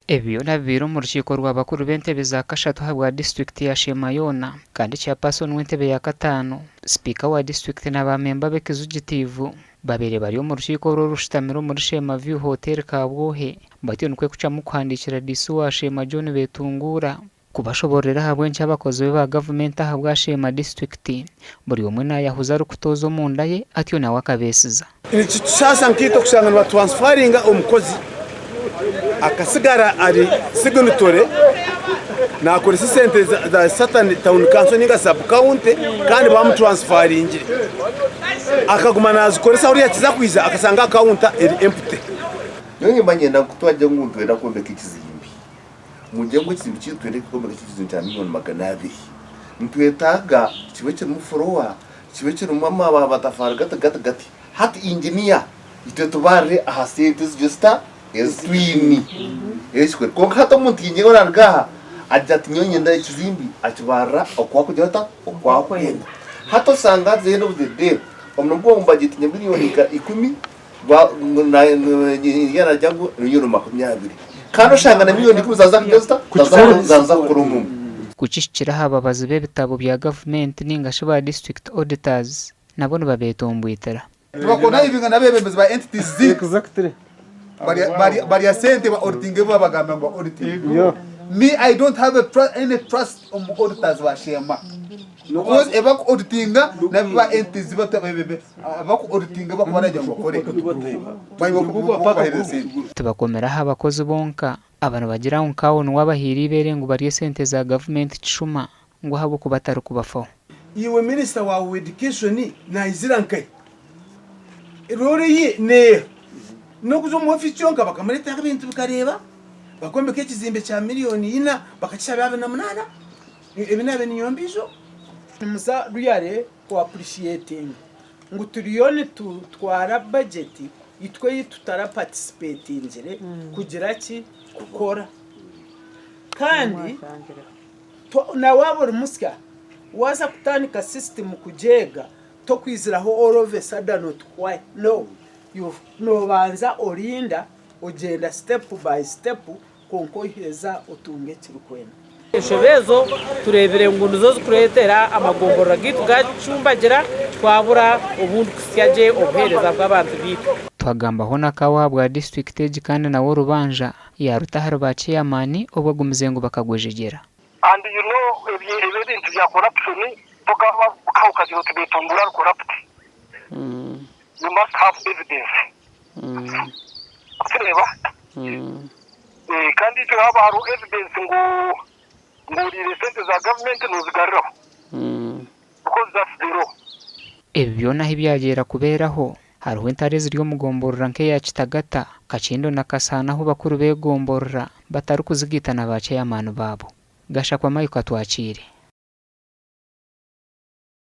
Ebi byona bibaire omu rukiiko rwa bakuru b'entebe za kashatu ahabwa disiturikiti ya Sheema yoona kandi Chairperson w'entebe ya kataano, Sipiika wa disiturikiti na ba memba b'ekizugitiivu babaire bari omu rukiiko oru orushutamire omuri Sheema View Hotel Kabwohe batyo nikwo kucwamu kuhandiikira DC wa Sheema John Betunguura kubashobororera ahabw'enki abakozi be ba gavumenti ahabwa Sheema disiturikiti buri omwe nayahuza arikutooza omunda ye atyo nawe akabeesiza. Nikitusaasa nkaitwe kushanga nibatransfaringa omukozi akasigara ari signatory nakoresa esente za Southern Town Council ninga sub county kandi bamutransfaringire akaguma nazikoresa huriya akiza kwija akashanga akawunta eri empty. Nyowe nimba niinyenda ngu kutwagira ngu nitwenda kwombeka ekizimbe, mugire ngu ekizimbe kyaitu twende kwombeka ekizimbe kya milioni 200, nitwetaaga kibe kirimu furowa, kibe kirimu amatafaari gati gati gati. Hati inginiya itwe tubarire aha sente ezigye zita ezi twine ekikore. Kwonka hati omuntu inginiya oraruga aha agira ati nyowe niinyenda ekizimbe akibarira oku akugira ata oku akwenda. Hati oshanga at the end of the day omurimo gwawe omubajetinge milioni nka ikumi inginiya naagira ngu milioni 20 kandi oshanga na milioni 10 zaaza kugira zita zaaza kukora omurimo. Kukihikire aha babazi b'ebitabo bya gavumenti ninga shi ba district auditors nabo nibabetomboitera. Tibakonaivinga n'abeebembezi ba entities zaitu barya sente ba auditinga ebi babagambira ngu ba auditinge. Me I don't have any trust omu auditors ba Sheema because ebi baku auditinga n'ebi ba entities baku auditinga ebi bakubaragira ngu bakore bakubahereza sente. Tibakomire aha bakozi bonka, aba nibagira ngu Nkawo niwe abahaire eibeere ngu barye esente za gavumenti kishuma ngu ahabw'okuba atarikubafaho. Iwe minisita waawe wa education naizira nkahi? Role ye neeha? N'okuza omu ofiisi kyonka bakamureeteraho ebintu bikareeba, bakombeka ekizimbe kya miriyoni ina bakakishaaba 28, ebi naabaire niinyomba ijo. Nimuza really ku appreciatinga ngu turiyo nitutwara budget itwe ei tutara participatingire kugira ki? Kukora. Kandi na waaba ori musya waaza kutandika system kugyega tokwiziraho all of a sudden oti why no nobanza orinda ogyenda step by step kwonka oiheza otunga ekirikwenda. Enshobe ezo tureebire ngu nizo zikureetera amagomborora gaitu gacumbagira twabura obundi kuhitsya gye obuheereza bw'abantu baitu. Twagambaho na Kawa ahabwa disiturikiti egi kandi nawe orubanja yaaruta ahari ba ceyamaani obu agumize ngu bakagwejegyera. And you know ebyo ebintu bya corruption tokaba okagira oti Betungura ari corrupt you must have evidence Okireba Kandi itwe haba hariho evidence ngu ngu oriire sente za government nozigaruraho because that's the law. Ebi byona ahi byagyera kubeeraho, hariho entaro eziri omu gomborora nk'eya Kitagata, Kakindo na Kasaana ahu bakuru b'egomborora batarikuzigaita na ba ceyamaani baabo. Gashakwa Mike Atwakiire.